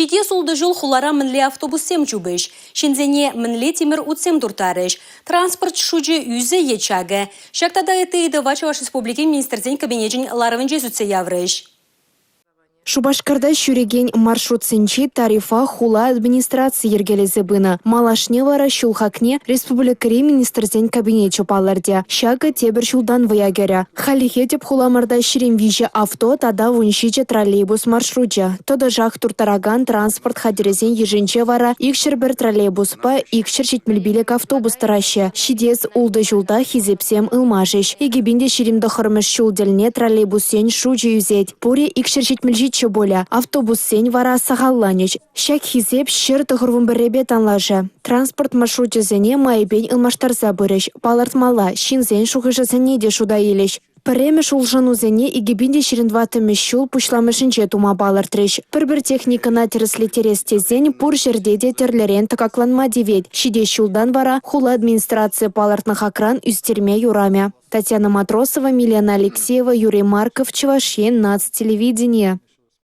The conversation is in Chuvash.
Ҫитес ултӑ ҫул хулара мӗнле автобуссем чупӗҫ? Ҫынсене мӗнле тимӗр утсем турттарӗҫ? Транспорт шучӗ ӳсӗ е чакӗ? Ҫак тата ытти ыйтӑва Чӑваш Республикин Министрсен Кабинечӗн ларӑвӗнче сӳтсе яврӗҫ. Шупашкарта ҫӳрекен маршрутсенчи тарифа хула администрацийӗ йӗркелесе пынӑ. Малашне вара ҫул хакне республикӑри Министрсен Кабинечӗ палӑртӗ. Ҫакӑ тепӗр ҫултан вӑя кӗрӗ. Хальлӗхе тӗп хуламӑрта 23 авто тата 17 троллейбус маршручӗ. Тӑтӑшах турттаракан транспорт хатӗрӗсен йышӗнче вара 201 троллейбуспа 275 автобус тӑраҫҫӗ. Ҫитес ултӑ ҫулта хисепсем ылмашӗҫ. 2029-мӗш ҫул тӗлне троллейбуссен шучӗ ӳсет. Пурӗ 277 пулӗ, автобуссен вара сахалланӗҫ. Ҫак хисеп 191-пе танлашӗ. Транспорт маршручӗсене майӗпен ылмаштарса пырӗҫ. Палӑртмалла, ҫынсен шухӑшӗсене те шута илӗҫ. Пӗрремӗш улшӑнусене 2024-мӗш ҫул пуҫламӑшӗнче тума палӑртрӗҫ. Пӗр-пӗр техникӑна тӗрӗслеттерес тесен пур ҫӗрте те тӗрлӗрен тӑкакланма тивет. Ҫитес ҫултан вара хула администрацийӗ палӑртнӑ хакран ӳстерме юрамӗ. Татьяна Матросова, Милена Алексеева, Юрий Марков, Чӑваш Ен наци телевиденийӗ.